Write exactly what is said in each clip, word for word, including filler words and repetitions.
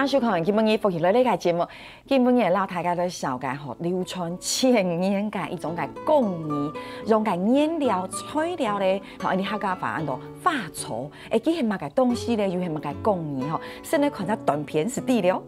收看今晡日福氣來了个節目，今晡日摎大家來紹介吼，流傳千年个一種个工藝，用个原料材料咧，吼，𫣆俚客家話安到花草，誒，佢係麼个東西咧？又係麼个工藝吼？先來看下短片就知了。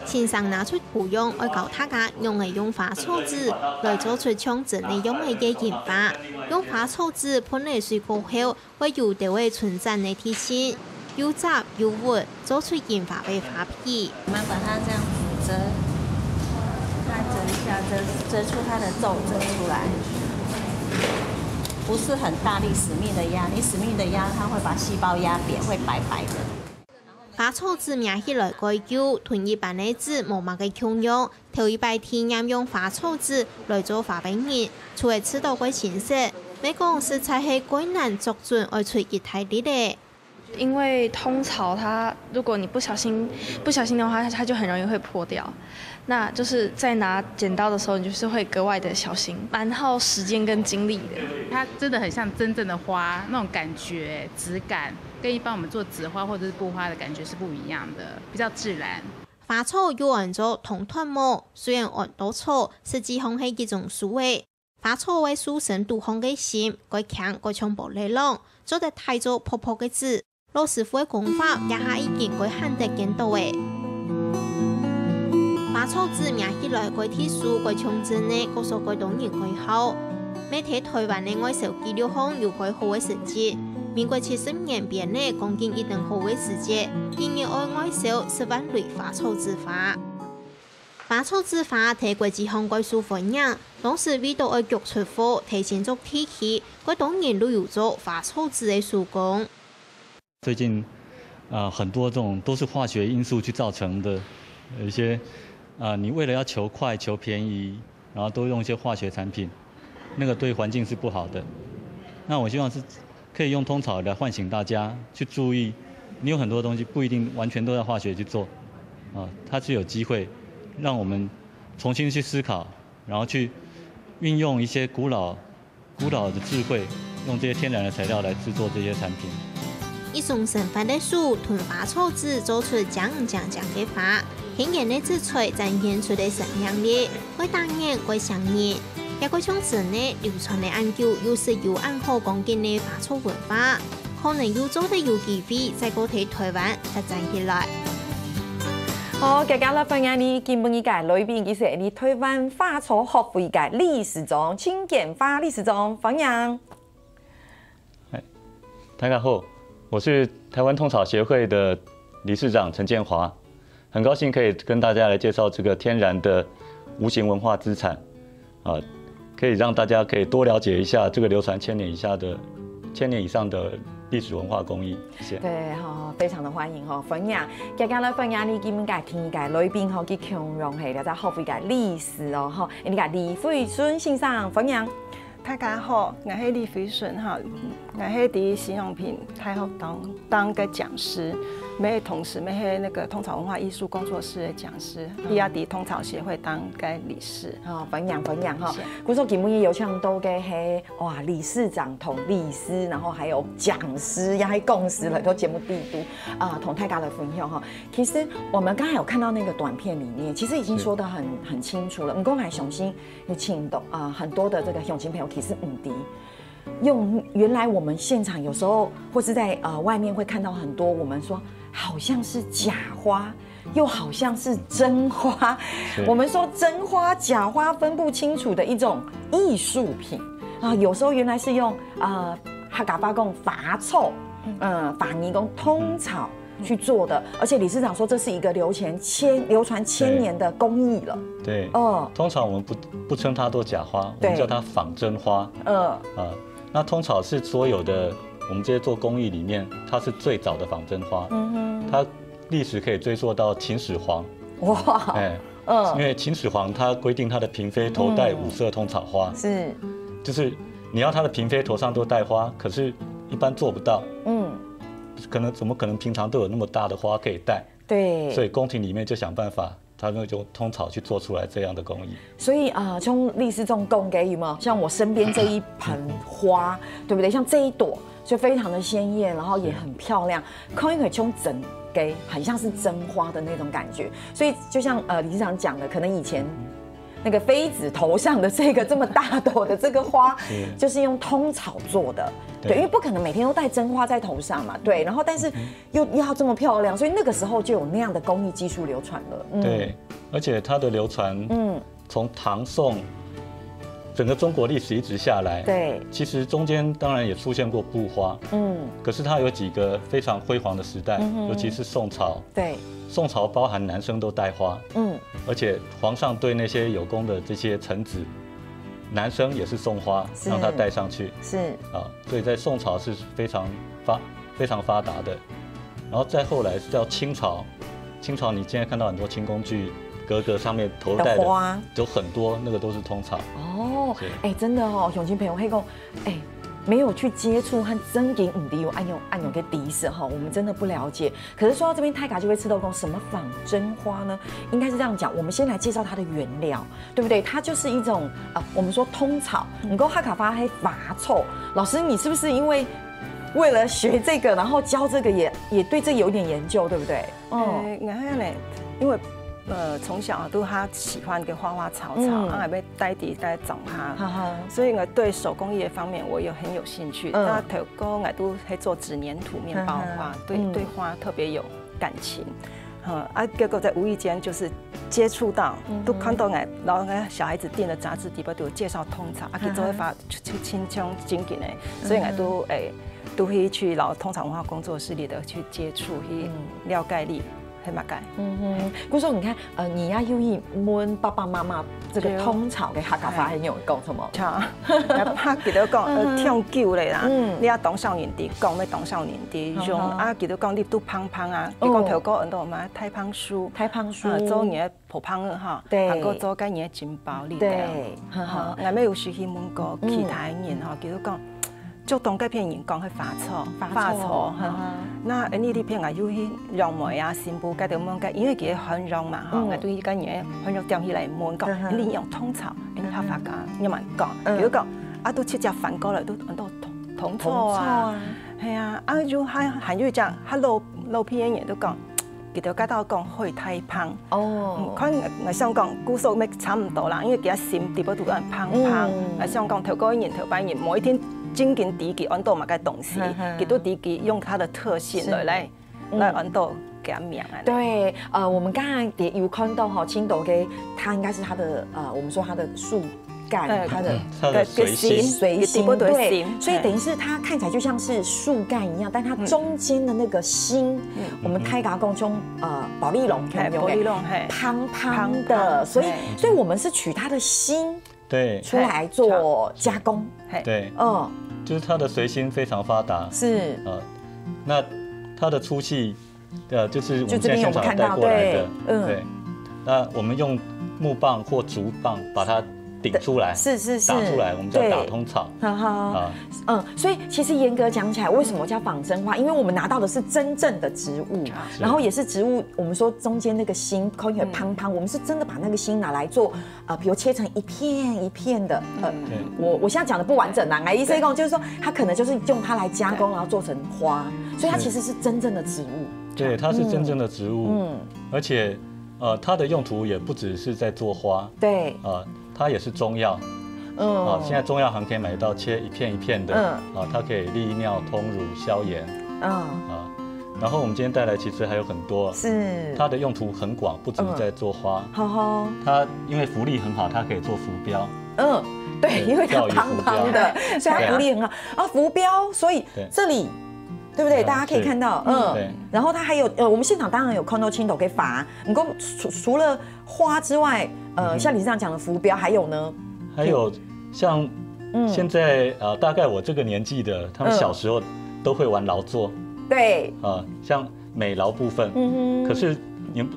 先生拿出圖樣，愛教大家仰仔用花草紙來做出像真个樣仔个印花。用花草紙噴了水過後， 會有兜仔伸展个地形，又雜又穩，做出印花个花皮。我們把它這樣子遮，它遮一下，遮，遮出它的皺褶出來。不是很大力死命的壓，你死命的壓，它會把細胞壓扁，會白白的。花草紙摸起來蓋幼，同一般个紙無麼个共樣， 頭一擺體驗用花草紙來做花个人，除了試著蓋新鮮，乜講實在係蓋難捉準愛出幾大粒仔。因為通草它，如果你不小心，不小心的話，它，它就很容易會破掉。那就是在拿剪刀的時候，你就是會格外的小心，蠻耗時間跟精力的。它真的很像真正的花，那種感覺、質感，跟一般我們做紙花或者是布花的感覺是不一樣的，比較自然。 花草又安做通段木，雖然安到草，實際上係一種樹仔。花草个樹身肚項个心，蓋輕蓋像玻璃囊，做得大做薄薄个紙。老師傅个工法，這下已經蓋罕得見到咧。花草紙摸起來蓋特殊，蓋像真个，故所蓋多人蓋好。 乜在臺灣个外銷紀錄項有蓋好个成績。民國七十年編个講緊一等好个時節，一日愛外銷十萬蕊花草紙花。花草紙花在國際項蓋受歡迎，當時為著愛腳出貨，在新竹地區，蓋多人都有做花草紙个手工。 最近，呃，很多這種都是化學因素去造成的，有一些，啊，你為了要求快、求便宜，然後都用一些化學產品，那個對環境是不好的。那我希望是可以用通草來喚醒大家去注意，你有很多東西不一定完全都要化學去做，啊，它是有機會讓我們重新去思考，然後去運用一些古老 古老的智慧，用這些天然的材料來製作這些產品。一雙生活个手同花草紙做出靚靚靚个花，天然个紙材展現出个生命力，蓋打眼，蓋餳人。這個像真个流傳了恁久，又實有恁好光景个花草文化， 可能又做得有機會再過在臺灣發展起來。好，今日來歡迎𫣆今晡日个來賓，佢係𫣆臺灣花草學會个理事長陳建華理事長，歡迎。哎，大家好，我是台灣通草協會的理事長陳建華，很高興可以跟大家來介紹這個天然的無形文化資產。 啊，可以讓大家可以多了解一下這個流傳千年以下的、千年以上的歷史文化工藝。謝謝。對，好，非常的歡迎吼，歡迎，今日來歡迎𫣆今晡日个來賓吼，佢共樣係這隻學會个理事哦，吼，𫣆个李惠順先生，歡迎。大家好，𠊎係李惠順哈，𠊎係在新陽平大學當當个講師，乜同時乜係那個通草文化藝術工作室的講師，也在通草協會當个理事。哦，歡迎歡迎哈。故所今晡日有請到个係哇，理事長同理事，然後還有講師，也係講師來到節目裡肚啊，同大家來分享哈。其實我們剛才有看到那個短片裡面，其實已經說得很很清楚了。毋過𠊎相信有請到啊很多的這個鄉親朋友其實毋知，用原來我們現場有時候或是在呃外面會看到很多我們說好像是假花，又好像是真花。我們說真花假花分不清楚的一種藝術品啊，有時候原來是用呃客家話講花草，嗯，華語講通草去做的，而且理事長說這是一個流傳千流傳千年的工藝了。對，哦，通常我們不不稱它做假花，我們叫它仿真花。嗯，啊，那通草是所有的我們這些做工藝裡面，它是最早的仿真花。嗯哼，它歷史可以追溯到秦始皇。哇，哎，嗯，因為秦始皇他規定他的嬪妃頭戴五色通草花，是，就是你要他的嬪妃頭上都戴花，可是一般做不到，嗯，可能怎么可能平常都有那么大的花可以戴？对，所以宫廷里面就想办法，他们就通草去做出来这样的工艺。所以啊，像类似这种工艺嘛，像我身边这一盆花，对不对？像这一朵就非常的鲜艳，然后也很漂亮，看起来像真个，很像是真花的那种感觉。所以就像呃理事长讲的，可能以前那个妃子头上的这个这么大朵的这个花，就是用通草做的。对，因为不可能每天都戴真花在头上嘛，对。然后但是又要这么漂亮，所以那个时候就有那样的工艺技术流传了。嗯，对，而且它的流传，嗯，从唐宋，整个中国历史一直下来，对，其实中间当然也出现过布花，嗯，可是它有几个非常辉煌的时代，尤其是宋朝，对，宋朝包含男生都戴花，嗯，而且皇上对那些有功的这些臣子，男生也是送花，让他戴上去，是啊，所以在宋朝是非常发非常发达的。然后再后来是到清朝，清朝你现在看到很多清宫剧，格格上面头戴的花有很多，那个都是通草。哦，哎，真的哦，乡亲朋友，黑工，哎，没有去接触和真正唔知有按用按用个知识哈，我们真的不了解。可是说到这边，大家就会知道讲什么仿真花呢？应该是这样讲，我们先来介绍它的原料，对不对？它就是一种呃，我们说通草，你讲客家话是花草。老师，你是不是因为为了学这个，然后教这个也也对这个有点研究，对不对？嗯，呃，然后呢，因为呃从小都他喜欢个花花草草，嗯，啊，也带底带种哈，所以呢，对手工艺方面我有很有兴趣。嗯，那头哥我都会做纸黏土面包花，对对花特别有感情。嗯，啊，结果在无意间就是接触到，都看到哎，然后呢，小孩子订的杂志底部都有介绍通草，啊，去做一发去去清清经典的，所以我都哎都会去老通草文化工作室里的去接触，去了解你，很嘛解。嗯哼，故所你看，呃，你要愿意问爸爸妈妈这个通草跟客家话很有讲什么？好，怕给他讲，呃，跳久了啦，你要当少年的讲，要当少年的用啊，给他讲你都胖胖啊，你讲头哥很多嘛，太胖书，太胖书，做你的 破胖了哈，对，还过做个年金包里对，哈，俺们有时去问过其他人哈，比如讲，就东个片人讲个发错，发错哈，那你这片啊，有去杨梅啊、新埔该等问个，因为佢很用嘛哈，俺对一个人很用掉起来问讲，你用通草，你怕发干，你蛮讲，比如讲啊，都七只反过来都很多通通错啊，系啊，啊就还还有讲，hello，老片人都讲。 佢就甲到讲会太胖。哦，看我想讲，故所乜差毋多啦，因为佢个心底部都很胖胖。我想讲，头个人头班人，某一天正经知佢安到么个东西，佢都知佢用它的特性来来来安到佢个名啊。对，呃，我们刚才也有看到哈，青豆给它应该是它的呃，我们说它的树 干，它的它的随心，随心，对，所以等于是它看起来就像是树干一样，但它中间的那个心，我们泰嘎公中呃保利龙，保利龙，胖胖的，所以所以我们是取它的心对出来做加工，对，嗯，就是它的随心非常发达，是，呃，那它的粗细 呃，就是我们现在现场带过来的，对，那我们用木棒或竹棒把它顶出来，是是是，打出来，我们叫打通草，哈哈，啊，嗯，所以其实严格讲起来，为什么叫仿真花？因为我们拿到的是真正的植物，然后也是植物，我们说中间那个心，可以很胖胖，我们是真的把那个心拿来做，呃，比如切成一片一片的，呃，我我现在讲的不完整啦，哎，意思讲就是说，它可能就是用它来加工，然后做成花，所以它其实是真正的植物。 对，它是真正的植物，嗯，而且，呃，它的用途也不只是在做花，对，呃，它也是中药，嗯，啊，现在中药行可以买到切一片一片的，嗯，啊，它可以利尿、通乳、消炎，嗯，啊，然后我们今天带来其实还有很多，是，它的用途很广，不只是在做花，好好，它因为浮力很好，它可以做浮标，嗯，对，因为它胖胖的，所以它浮力很好啊，浮标，所以这里。 对不对？大家可以看到，嗯，然后它还有，呃，我们现场当然有看到青豆给法，你光除除了花之外，呃，像你这样讲的浮标，还有呢？还有像现在呃，大概我这个年纪的，他们小时候都会玩劳作，对，啊，像美劳部分，嗯，可是你，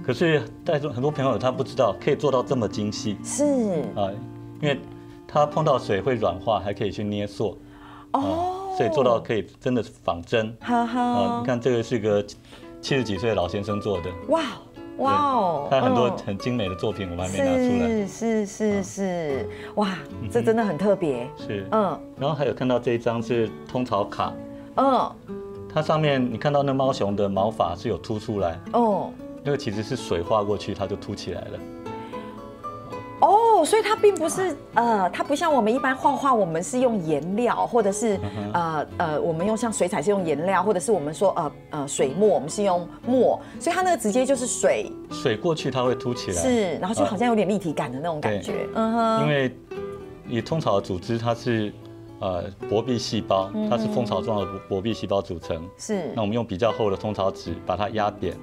可是带着很多朋友他不知道可以做到这么精细，是啊，因为它碰到水会软化，还可以去捏塑，哦。所以做到可以真的是仿真。哈哈，啊，你看这个是个七十几岁的老先生做的，哇哇哦，他很多嗯很精美的作品我们还没拿出来。是是是是，哇，这真的很特别。是，嗯然后还有看到这一张是通草卡，嗯，它上面你看到那猫熊的毛发是有凸出来，哦那个其实是水画过去，它就凸起来了。哦，所以它并不是呃，它不像我们一般画画，我们是用颜料，或者是嗯哼呃呃，我们用像水彩是用颜料，或者是我们说呃呃水墨，我们是用墨，所以它那个直接就是水水过去它会凸起来，是，然后就好像有点立体感的那种感觉。嗯哼，因为以通草的组织它是呃薄壁细胞，它是蜂巢状的薄壁细胞组成。是那我们用比较厚的通草纸把它压扁，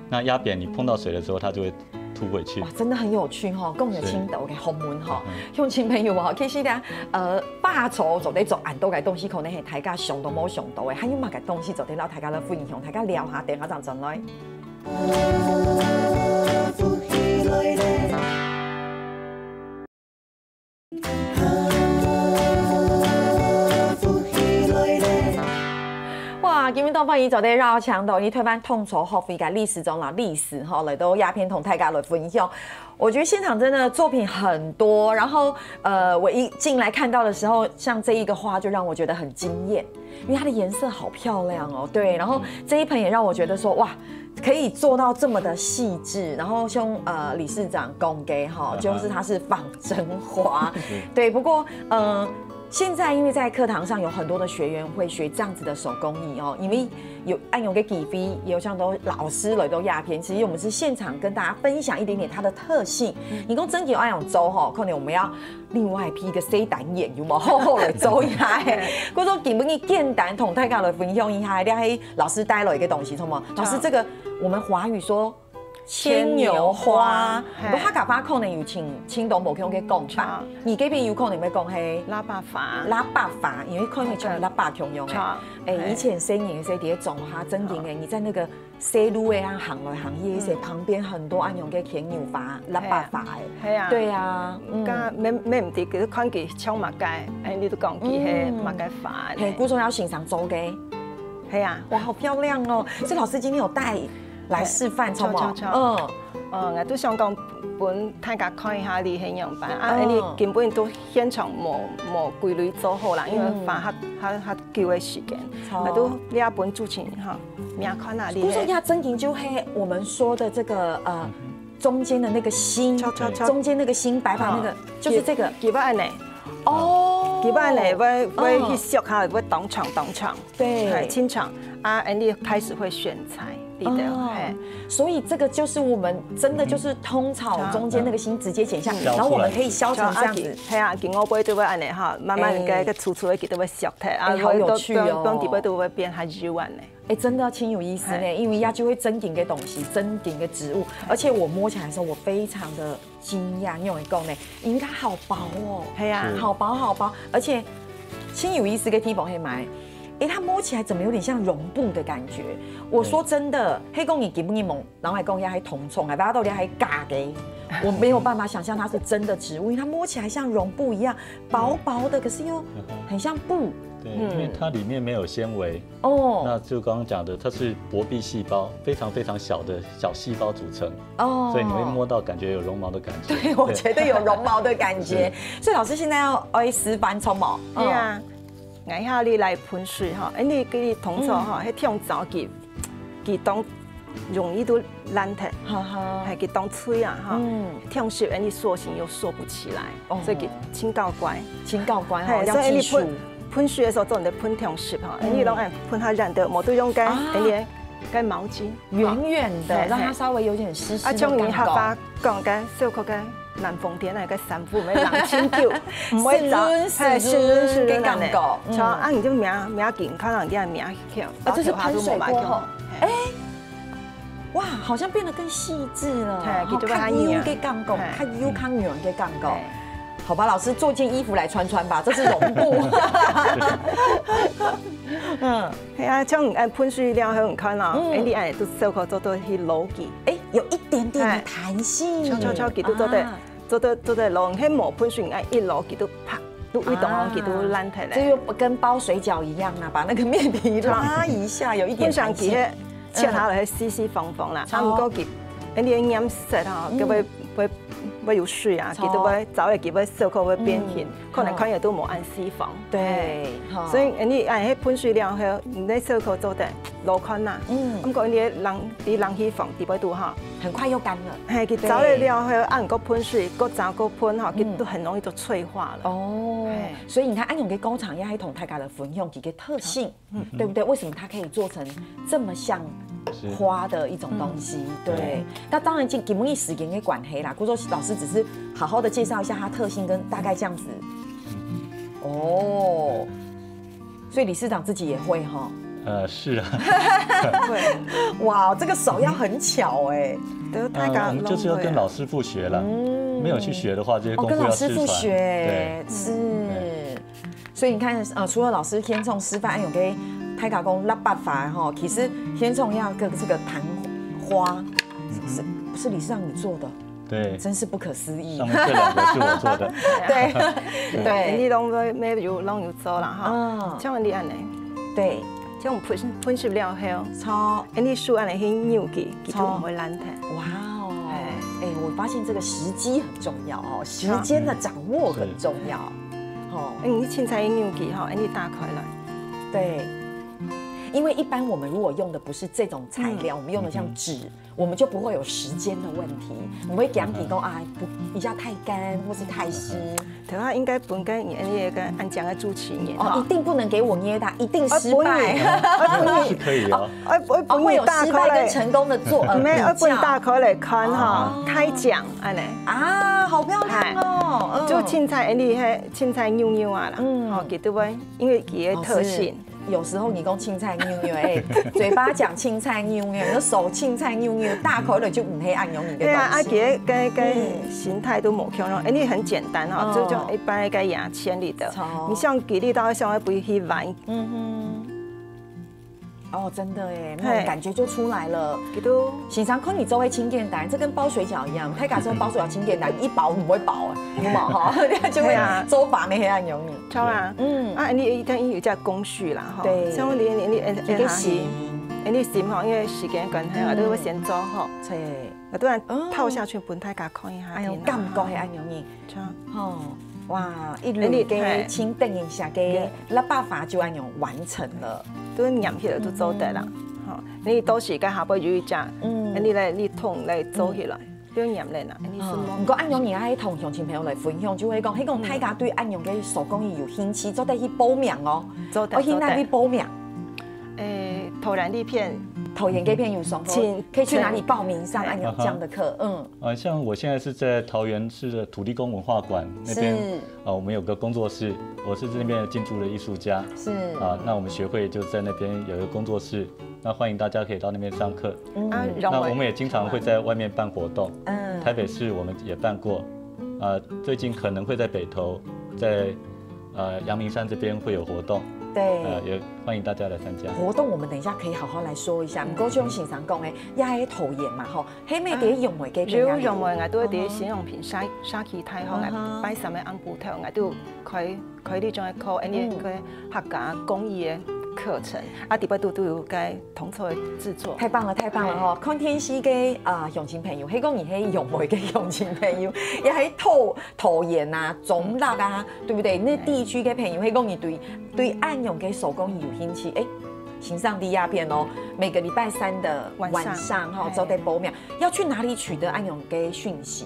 那压扁你碰到水的时候，它就会凸回去哇。，真的很有趣哈，讲个深度个学问哈嗯，乡亲朋友哈，其实呢，呃，百草做得做恁多个东西，可能係大家想都冇想到个，還有麼个東西做得摎大家來分享，大家聊下，等下正轉來。哇，今日當歡喜做得邀請到你台灣通草學會个理事長啦，理事哈，來到這片同大家來分享。我覺得現場真的作品很多，然後呃，我一進來看到的時候，像這一個花就讓我覺得很驚豔，因為它的顏色好漂亮哦，對，然後這一盆也讓我覺得說哇，可以做到這麼的細緻，然後像呃理事長講个哈，嗯哼就是它是仿真花，對，不過呃。現在因為在課堂上有很多的學員會學這樣子的手工藝哦，因為有恁樣个機會，有像多老師來到這片，其實我們是現場跟大家分享一點點它的特性。你講真正愛用做吼，可能我們要另外闢一個細單元，有無？好好來做一下。故所今晡日簡單同大家來分享一下，這係老師帶來一個東西，好嗎？老師，這個我們華語說牽牛花，嘿不過客家話可能有聽聽懂無共个講法，你這邊有可能會講係喇叭花，喇叭花，因為可能像喇叭共樣个。像哎，嘿以前細人个時節，在莊下正經个，你在那個細路仔啊行來行去，一些旁邊很多恁樣个牽牛花、喇叭花哎。係啊，對啊，嗯，該免免毋知，其實看佢像麼个，哎，你都講佢係麼个花呢？嘿，故所要欣賞做个，係啊。哇，好漂亮哦！所以老師今天有帶來示範，好不好？好好好嗯，呃，我都想講分大家看一下你係樣般啊，嗯你根本都現場無無歸類做好啦，因為花較較較久个時間，好我都你也分主持人哈，你也看下你故所係要正經就係我們說的這個呃中間的那個心，敲敲敲中間那個心白白那個，就是這個佢會恁呢，哦，佢會恁呢，會會嗯去削下，會當長當長，對係，清長啊，and你開始會選材，你的哦係。所以這個就是我們真的就是通草中間那個心直接剪下，嗯然後我們可以削成這樣子。係啊，佢外背都會恁呢哈，慢慢哎个个粗粗个佢都會削忒，啊，哎好有趣哦當底背都會變較幼恁呢。哎，真的挺有意思呢，哎因為它就會正經个東西，正經个植物，而且我摸起來的時候，我非常的驚訝，你有講呢，因為它好薄哦，係啊是好薄好薄，而且挺有意思个地方係麼个，哎，它摸起來怎麼有點像絨布的感覺？我說真的，黑公你給不給蒙？然後還講要還同蟲，還把它到底還假的，我沒有辦法想象它是真的植物，因為它摸起來像絨布一樣，薄薄的，可是又很像布。对，因为它里面没有纤维，哦，那就刚刚讲的，它是薄壁细胞，非常非常小的小细胞组成，哦，所以你会摸到感觉有绒毛的感觉。对，我觉得有绒毛的感觉。所以老师现在要要示范冲毛，係啊，𠊎下你來噴水哈，因為佢通常哈，係天燥佢，佢當容易都爛忒，哈哈，係佢當脆啊哈，嗯，天濕，你塑形又塑不起來，哦所以佢清搞乖。请教官哈，係，要技术所以你噴，噴水的時候，做你的噴天濕哈，你攏愛噴下軟的，無都用該，啊你該毛巾，圆圆的，嘿让它稍微有点湿湿啊，的像你客感話講該，小可該南風天那個衫褲，毋會冷清久，毋會燥，濕潤係，濕濕潤濕潤的潤恁呢感覺。嗯像啊，你就摸摸緊，看人家摸去，啊，这是喷水过后，嘿哎，哇，好像变得更细致了，嘿哈佢就會較較幼軟的感觉，嘿較幼較軟的感觉嘿。好吧，老师做件衣服来穿穿吧，这是绒布。嗯，係啊，像你愛噴水了後，你看哦，嗯哎，你哎都小可做到去撈佢，哎，有一点点的哎弹性，敲敲敲，佢都做得啊做得做得撈，你係無噴水，你愛一撈佢都啪，都一動哦，佢都爛忒咧。這又跟包水餃一樣啊，把那個麵皮拉一下，有一點彈性。本身佢係切下來係四四方方啦，啊，毋過佢，恁樣黏實吼，佢會會會有水啊，佢都會燥咧，佢會燒烤會變形，可能看起來都無恁四方。對，所以你哎，該噴水了後，你个燒烤做得落款啦。嗯，毋過你冷你冷氣房底背肚哈，很快又乾了。嘿，佢燥咧了後，啊，你个噴水，个燥个噴哈，佢都很容易就脆化了。哦，所以你看，恁樣个工廠也還同大家來分享幾個特性。對不對？為什麼它可以做成這麼像花的一種東西？對，那當然，基本因為時間的關係啦，故所老師只是好好的介紹一下它特性跟大概這樣子。哦，所以理事長自己也會哈。呃，是啊，哇，這個手要很巧哎。都大家我們就是要跟老師傅學了，沒有去學的話，這些功夫要失傳。哦，跟老師傅學，是。 所以你看，呃，除了老師天聰示範，還有給大家講拉粄法吼，其實天聰要跟這個彈花，是不是理事長你做的？對，真是不可思議。上面這兩個是我做的。對對，你攏會，每有攏有做啦哈。嗯，像你恁呢，對，像噴噴濕了後，超，哎，你手恁呢去扭佢，佢就毋會爛忒。哇哦，哎，我發現這個時機很重要哦，時間的掌握很重要。哦，哎，你凊彩扭佢吼，哎，你打開來。對，因為一般我們如果用的不是這種材料，我們用的像紙，我們就不會有時間的問題，我們會講你講啊，不，一下太乾或是太濕。頭下應該分个你那個恁樣个主持人哦，一定不能給我捏它，一定失敗。是可以哦。哎，我哦，會有失敗跟成功的做，呃，沒，我本比較打開來看哈，太講，哎嘞。啊，好漂亮哦，嗯就凊彩，哎，你係凊彩扭扭啊啦，嗯吼，佢都會，因為佢个特性。有時候你講凊彩扭扭，哎，嘴巴講凊彩扭扭，你的手凊彩扭扭，打開來就毋係恁樣个東西。對啊，啊，佢个个个形態都無共樣，哎，你很簡單哈，哦就像一般个牙籤裡的好，你像舉例到像會不會去玩，嗯哼。哦，真的哎，那種嘿感覺就出來了。佢都先生，看你做个清簡單，這跟包水餃一樣，大家說包水餃清簡單，一包毋會飽啊，有無哈？就會對啊做法沒遐容易。超啊，嗯，啊，你一定有一隻工序啦哈，對像你你你一個形，哎，你心吼，因為時間關係啊，嗯都會先做吼，對，啊，突然套下去分大家看一下，哎呦，天啊感覺係恁容易。超吼，哇，一輪个清等一下个拉粄法就恁樣完成了。都黏起來都做得啦。吼，你到時該下背有一隻，嗯你來你桶來做起來，就黏咧啦，你是嗯，摸毋過恁樣你愛同鄉親朋友來分享，就會講，迄講大家對恁樣个手工藝有興趣，做得去報名哦。做得我去哪裡報名？誒，桃園這片桃園這片有上課請，可以去哪裡報名上請恁樣這樣的課？嗯，啊，像我現在是在桃園市的土地公文化館那邊是啊，我們有個工作室，我是那邊的進駐的藝術家。是啊，那我們協會就在那邊有一個工作室，那歡迎大家可以到那邊上課。啊，那我們也經常會在外面辦活動，嗯台北市我們也辦過，啊，最近可能會在北投，在呃陽明山這邊會有活動，對。呃，也歡迎大家來參加。活動我們等一下可以好好來說一下。毋過就像先生講的，也係桃園嘛吼，黑妹在楊梅這邊也有。有用的，𠊎都會在新陽平社社區大學，𠊎拜三个暗晡頭，𠊎都有開開這種的課，恁樣个客家工藝的課程，啊，底背都都有該同桌的製作。太棒了，太棒了吼！看電視个啊，鄉親朋友，係講你係楊梅个鄉親朋友，也係桃桃園啊、中壢啊，對不對？那地區个朋友，係講你對對恁樣个手工藝有興趣，誒，先生在這片哦，每個禮拜三的晚上晚上哈，嘿做得報名，要去哪裡取得恁樣个訊息？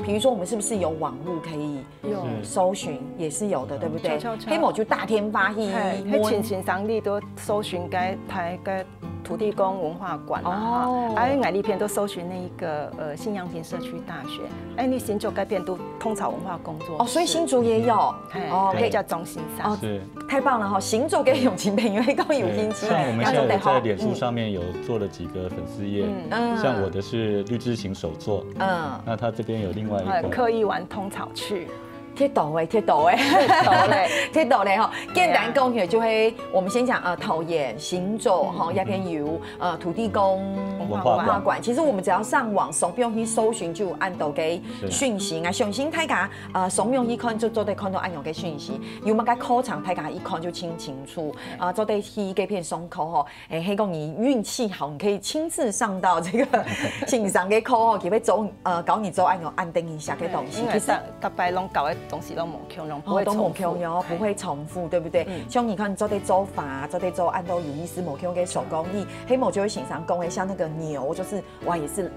比如說，我們是不是有網路可以有搜尋？也是有的，對不對？有有有黑某就打電話去嘿，問迄前先生你都搜尋該台个土地公文化館啦，哦哈，哎，𠊎這片都搜尋那一個呃新陽平社區大學，哎，你新竹該片都通草文化工作室哦，所以新竹也有嘿，哦，可以叫鍾先生。哦是。太棒了哈！新竹个鄉親朋友，係講有興趣，像我們現在有在臉書面，上面有做了幾個粉絲頁，嗯像我的是綠之行手作，嗯，那他這邊有另外一個很刻意玩通草去，貼到个，貼到个，貼到个，貼到个吼。簡單講起來，就係我們先講，呃，桃園、新竹吼，這片有，呃，土地公文化館。文化館。其實我們只要上網，上網去搜尋，就有恁多个訊息啊。相信大家，呃，上網去看，就做得看到恁樣个訊息。有麼个課程，大家一看就清清楚。啊，做得去該片上課吼。 誒，係講你運氣好，你可以親自上到這個先生个課吼，佢會做，呃，教你做恁樣恁定一下个東西。其實逐逐擺攏教个東西都無共樣，不會重複。哦，都無共樣，不會重複，對不對？嗯。像你看，做得做花，做得做恁多有意思、無共个手工藝，係無就會先生講个，像那個牛，就是哇，也是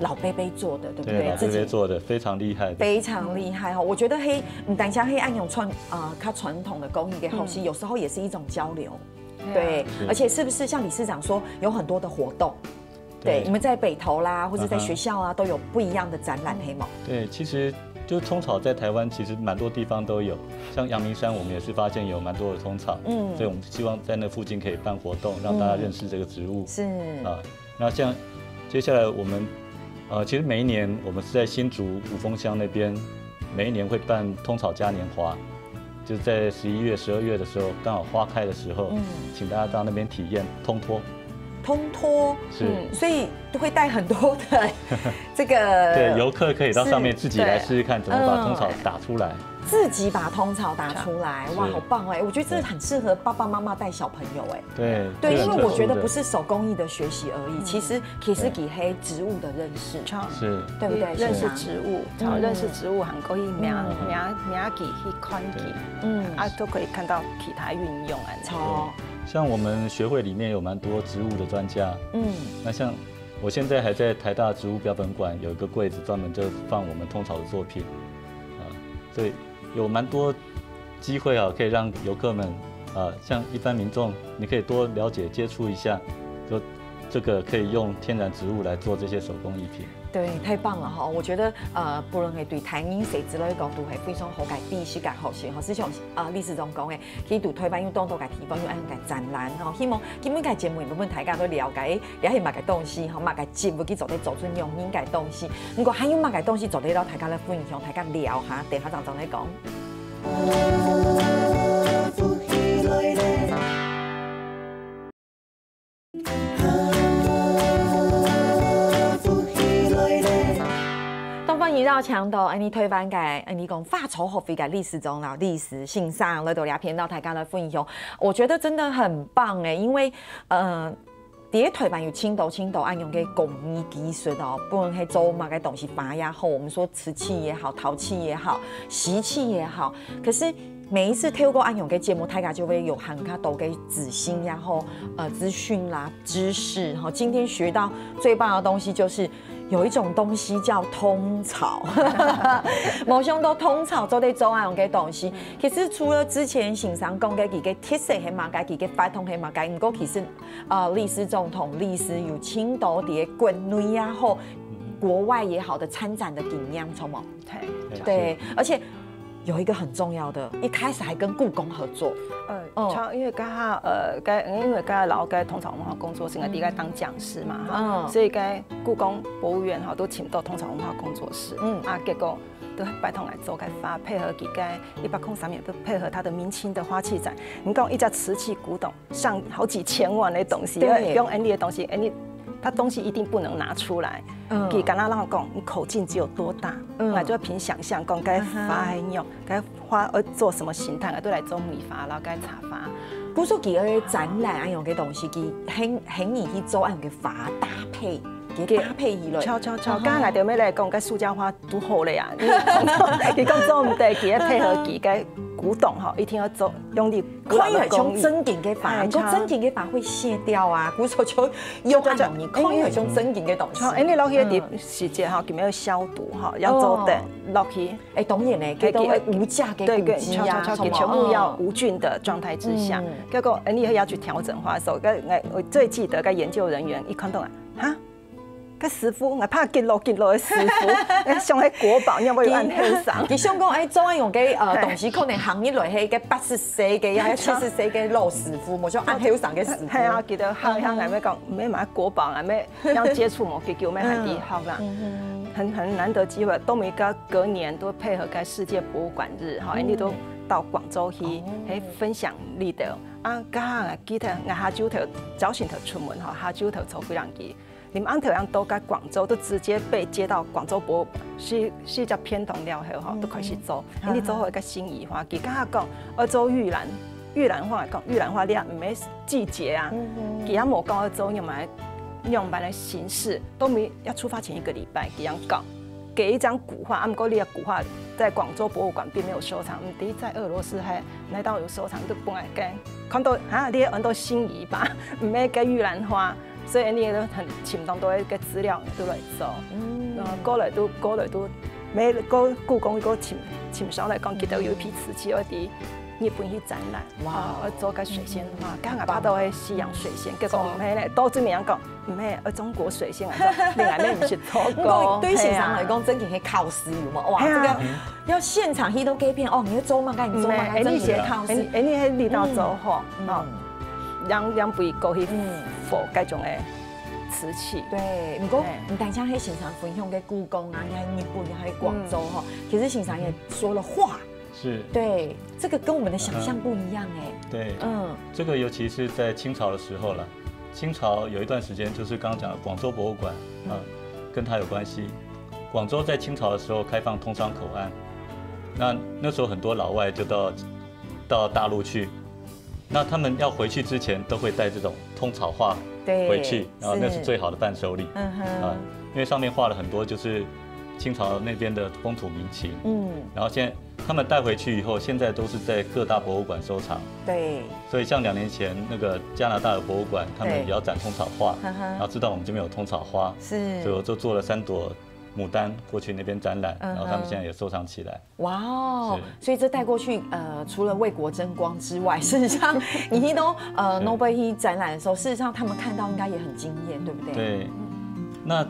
老伯伯做的，對不對？對，老伯伯做的，非常厲害的。非常厲害哈！我覺得係，毋單淨係恁樣傳，呃，較傳統的工藝个學習，有時候也是一種交流。 對，是。而且是不是像理事長說，有很多的活動？對，對。你們在北投啦，或者在學校啊，都有不一樣的展覽，係無？對，其實就通草在台灣其實蠻多地方都有，像陽明山，我們也是發現有蠻多的通草，嗯。所以我們希望在那附近可以辦活動，讓大家認識這個植物。是。啊，那像接下來我們，呃，其實每一年我們是在新竹五峰鄉那邊，每一年會辦通草嘉年華，就是在十一月、十二月的時候，剛好花開的時候，嗯。請大家到那邊體驗通托。通托，是。嗯，所以會帶很多的這個，對，遊客可以到上面自己來試試看怎麼把通草打出來。是。嗯。自己把通草打出來，哇，對。好棒哎！我覺得這很適合爸爸媽媽帶小朋友哎。對，對，因為我覺得不是手工藝的學習而已，其實，其實佢係植物的認識，是。對不對？認識植物，從認識植物還可以摸，摸，摸佢，去看佢，嗯。啊，都可以看到其他運用啊。像我們學會裡面有蠻多植物的專家，嗯。那像我現在還在台大植物標本館有一個櫃子，專門就放我們通草的作品，啊，所以有蠻多機會啊，可以讓遊客們，啊，像一般民眾，你可以多了解接觸一下，就這個可以用天然植物來做這些手工藝品。對，太棒了哈！我覺得，呃，不論係對台灣、細子來講，都係非常好个知識个學習哈。就像，呃，理事長講个，其實對台灣有當多个地方有恁樣个展覽哈。希望今晡日个節目，分大家都了解，誒，這係麼个東西哈，麼个植物去做得做出恁樣个東西。毋過還有麼个東西做得摎大家來分享，大家聊哈，等下正正來講。 東方一繞強的，哎，你台灣个，哎，你講花草學會个理事長啦，理事先生來到這片，摎大家來分享，我覺得真的很棒哎，因為，呃，在台灣有盡多盡多恁樣个工藝技術哦，不論係做麼个東西，花也好，我們說瓷器也好，陶器也好，錫器也好，可是 每一次透過恁樣个節目，大家就會有還較多个資訊，然後，呃，資訊啦、知識，哈。今天學到最棒的東西就是有一種東西叫通草，無想到通草做得做恁樣个東西。其實除了之前先生講个佢个特色係麼个，佢个活動係麼个，毋過其實，呃，理事長同理事有盡多在國內也好，國外也好的參展的經驗，著無？對。對，而且 有一個很重要的，一開始還跟故宮合作。呃，嗯。像因為該下，呃，該，因為該下摎該通草文化工作室，𠊎在該當講師嘛，哈，嗯。所以該故宮博物院，哈，都請到通草文化工作室，嗯。啊，結果都拜託來做該花，配合佢該一百空三年，都配合他的明清的花器展。你講一隻瓷器古董， 上好幾千萬个東西，對。用恁樣个東西，恁樣，他東西一定不能拿出來。嗯。佢敢若摎𠊎講，你口徑只有多大，嗯。𠊎就要憑想像講，該花很用，該花要做什麼形態，𠊎都來做美化，然後該插花。故所佢个展覽恁樣个東西，佢很，很容易去做恁樣个花搭配，佢搭配起來。著，著，著，嗯哼。剛剛𠊎就要來講，該塑膠花 都好了呀。你講做毋得，佢个配合佢个古董吼，一定要做，用力看起來像正經个花，哎，毋過正經个花會謝掉啊，故所就用恁樣，你看起來像正經个東西。像，哎，你落去个時節吼，佢沒有消毒吼，要做得落去。哎，當然咧，這都會有價个古蹟啊，對，對，對，全部要無菌的狀態之下，嗯。結果，哎，你還要去調整花色。該，哎，我最記得該研究人員一看到啊，哈，个師傅，𠊎怕激落激落个師傅，像个國寶，仰會恁後生。佢想講，哎，做恁樣个，呃，東西可能行入來，係个八十歲个，也係七十歲个老師傅，無像恁後生个師傅。係啊，記得好像𠊎會講，毋係嘛，國寶啊，毋係要接觸無幾久，毋係很厲害啦。很很難得機會，都每个隔年都配合个世界博物館日，哈，你都到廣州去，係分享你个。啊，剛好記得，𠊎下晝頭，朝晨頭出門，哈，下晝頭坐飛行機。 臨暗頭樣到个廣州，都直接被接到廣州博物館，係係隻片堂了後吼，都開始做。因為做好一个心儀畫，佢剛剛講，愛做玉蘭，玉蘭畫講，玉蘭畫你也毋係季節啊，佢也無講愛做仰般仰般个形式，都沒要出發前一个禮拜，佢樣講。 給一張古畫，啊，毋過你个古畫在廣州博物館並沒有收藏，毋知在俄羅斯還哪到有收藏，都本來跟看到啊，你个很多心儀吧，毋係个玉蘭花，所以你也很尋當多个資料都來做。嗯，過來都過來都，每个故宮个尋尋上來講，記得有一批瓷器，我在日本去展覽，哇，做个水仙花，剛剛拍到个西洋水仙，結果毋係咧，到最尾人講。 毋係，呃，中國水仙啊，你還沒有去做過。不過對先生來講，真正係考試有無？哇，係啊，這個要現場去到該片哦，你要做麼个，你做麼个，真正係考試。哎，你係你到做吼，哦，兩兩位過去佛該種个瓷器。對，毋過毋單淨係先生分享个故宮啊，你看日本，還有廣州吼，其實先生也說了畫。 是。對，這個跟我們的想象不一樣哎。對，嗯，這個尤其是在清朝的時候了。清朝有一段時間，就是剛剛講的廣州博物館啊，跟它有關係。廣州在清朝的時候開放通商口岸，那那時候很多老外就到到大陸去，那他們要回去之前，都會帶這種通草畫回去，然後那是最好的伴手禮。嗯哼，啊，因為上面畫了很多就是清朝那邊的風土民情。嗯，然後現在他們帶回去以後，現在都是在各大博物館收藏。對，所以像兩年前那個加拿大的博物館，他們也要展通草畫，然後知道我們這邊有通草花，是，所以我就做了三朵牡丹過去那邊展覽，然後他們現在也收藏起來。哇哦，所以這帶過去，呃，除了為國爭光之外，事實上你都呃，諾貝爾展覽的時候，事實上他們看到應該也很驚豔，對不對？對，那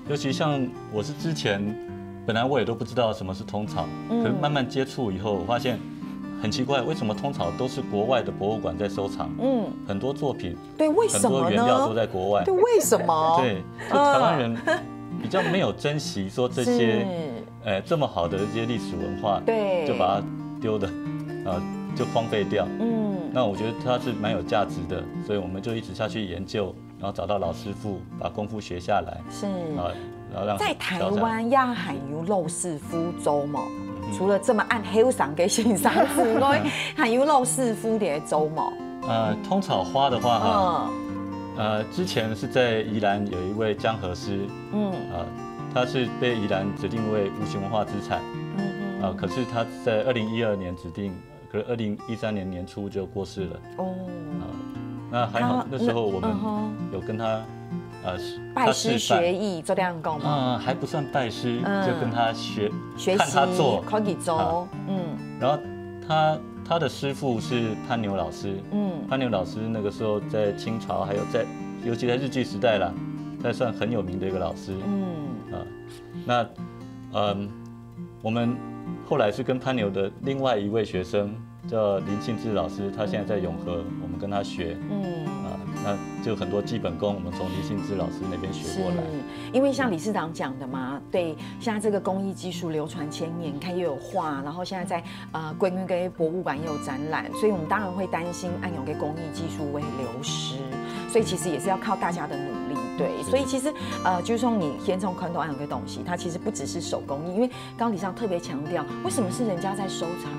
尤其像我是之前本來我也都不知道什麼是通草，可是慢慢接觸以後，我發現很奇怪，為什麼通草都是國外的博物館在收藏？嗯，很多作品，對，為什麼呢？很多原料都在國外。對，為什麼？對，就台灣人比較沒有珍惜說這些，呃，這麼好的一些歷史文化，對，就把它丟的，呃，就荒廢掉。嗯，那我覺得它是蠻有價值的，所以我們就一直下去研究，然後找到老師傅，把功夫學下來。是，啊，然後讓在台灣也還有老師傅做無？除了這麼恁後生个先生之外，還有老師傅在做無？呃，通草花的話哈，呃，之前是在宜蘭有一位江河師，嗯，啊，他是被宜蘭指定為無形文化資產，嗯，啊，可是他在二零一二年指定，可是二零一三年年初就過世了。哦，啊，那還好，那時候我們有跟他，呃，拜師學藝，這樣講嗎？啊，還不算拜師，就跟他學，學習，看他做，看佢做，嗯。然後他他的師傅是潘牛老師，嗯，潘牛老師那個時候在清朝，還有在，尤其在日據時代啦，他算很有名的一個老師，嗯，啊，那，嗯，我們後來是跟潘牛的另外一位學生叫林信志老師，他現在在永和，我們跟他學，嗯，啊，那就很多基本功我們從林信志老師那邊學過來。因為像理事長講的嘛，對，現在這個工藝技術流傳千年，你看又有畫，然後現在在呃，國立个博物館也有展覽，所以我們當然會擔心恁樣个工藝技術會流失，所以其實也是要靠大家的努力，對。所以其實，呃，就像你現場看到恁樣个東西，它其實不只是手工藝，因為剛剛理事長特別強調，為什麼是人家在收藏？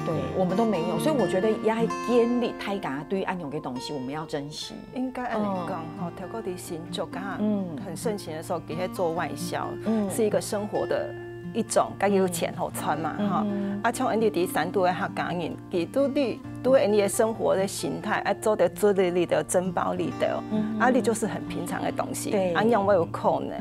對，我們都沒有，所以我覺得也還建立大家對恁樣个東西，我們要珍惜。 應該恁樣講吼，頭過在新竹啊，嗯，很盛行的時候，其實做外銷，嗯，是一個生活的一種，該有錢好賺嘛，哈。啊，像恁樣在山肚个客家人，佢都對對恁樣个生活的形態，啊，做得做得裡頭，珍寶裡頭，啊，你就是很平常的東西，對，啊，仰會有可能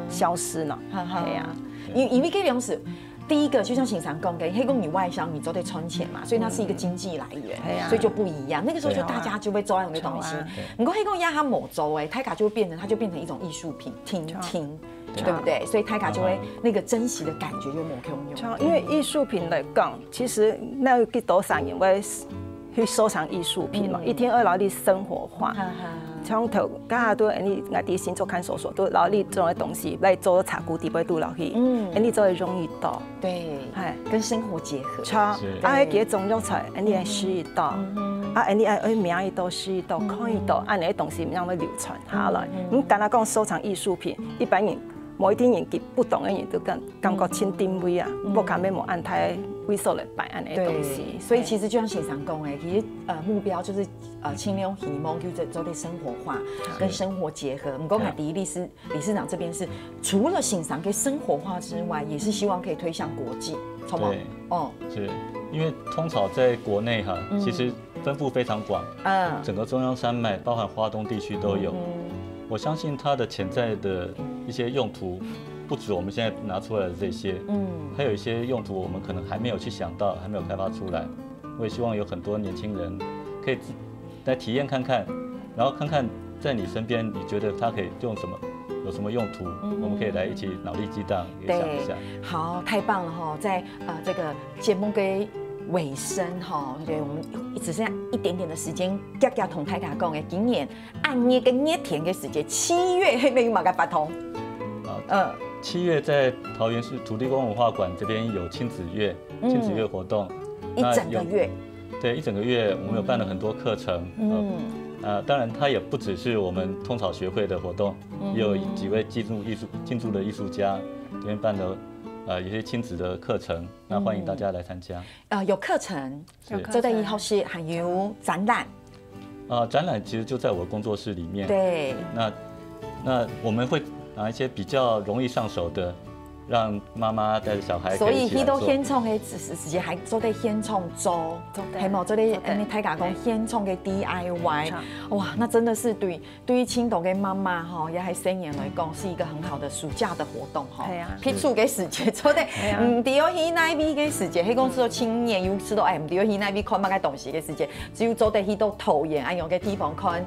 消失呢？哈哈，對啊，因因為這種是第一个，就像先生讲个，黑工你外销，你做得赚钱嘛，所以它是一个经济来源，嗯。对啊。所以就不一样。那个时候就大家就会做那样的东西。对啊。不过黑工压他某州哎，泰卡就会变成，它就变成一种艺术品，厅，对啊。厅，对啊。对不对？所以泰卡就会那个珍惜的感觉就没有用。对啊，因为艺术品来讲，其实那有几多少人会去收藏艺术品嘛，嗯。一定要拿去生活化。哈哈。从头到尾都，你，我在新竹看守所，都拿你做的东西来做茶壶底背肚落去，嗯。你做得容易到。对，哎。跟生活结合。错，是。啊，还给中药材，你也试一到，嗯哼。啊，你还，哎，名一到，试一到，嗯哼。看一到，啊，你的东西慢慢会流传下来。嗯哼。你刚才讲收藏艺术品，一般人，某一点年纪不懂的人都感，感觉真定位啊，嗯。不敢没有安排位所来摆安的东西。对，所以其实就像先生讲的，其实，呃，目标就是，呃，尽量希望就是做得生活化，好。跟生活结合。不过，对。还第一例是 理事长这边是除了欣赏可以生活化之外，也是希望可以推向国际，好吗？对。哦。是，因为通草在国内哈，嗯。其实分布非常广，嗯。整个中央山脉，包含华东地区都有。嗯哼。我相信它的潜在的一些用途，不止我们现在拿出来的这些，嗯。还有一些用途我们可能还没有去想到，还没有开发出来。我也希望有很多年轻人可以自，来体验看看，然后看看在你身边，你觉得它可以用什么，有什么用途，嗯哼。我们可以来一起脑力激荡，也想一下。对，好，太棒了哈，在，呃，这个节目的尾声哈，对，我们只剩下一点点的时间，遽遽同大家讲的，今年恁热个热天的时节，七月那边有么个活动？啊，嗯。七月在桃园市土地公文化馆这边有亲子月，嗯。亲子月活动。一整个月？那有，对，一整个月，我们有办了很多课程。嗯。呃，啊，当然它也不只是我们通草学会的活动，嗯。也有几位进驻艺术，进驻的艺术家这边办了，呃，一些亲子的课程，那欢迎大家来参加。嗯。呃，有课程，是。做得去学习，还有展览。啊，展览其实就在我工作室里面。对。那，那我们会拿一些比较容易上手的，让妈妈带着小孩可以一起来做。所以，去到现场的时，时节还做得现场做，做得，系无？做得，做得。恁呢大家讲现场的D I Y，对。哇，那真的是对，对于青岛的妈妈吼，也还生年来讲，是一个很好的暑假的活动吼。对啊。避暑个时节做得，对啊。嗯，对哦，去那边个时节，黑公司的青年有吃到，哎，对哦，去那边看那个东西个时节， 只有做得去到桃园恁样个地方看，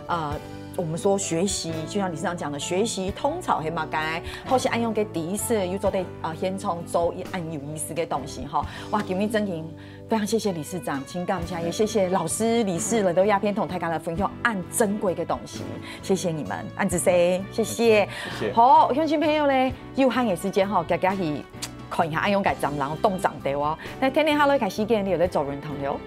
呃，我们说学习，就像理事长讲的，学习通草系嘛，该或是恁样个知识，又做得，呃，现场做一恁有意思个东西吼。哇，今日真的非常谢谢理事长，真感谢，也谢谢老师、理事来到这片同大家来分享恁珍贵个东西，谢谢你们，恁仔细，谢谢。谢谢。好，乡亲朋友呢，有限个时间吼，大家去看一下，恁样个展览动长的哦。那天天下来开始见，你有在走人堂了。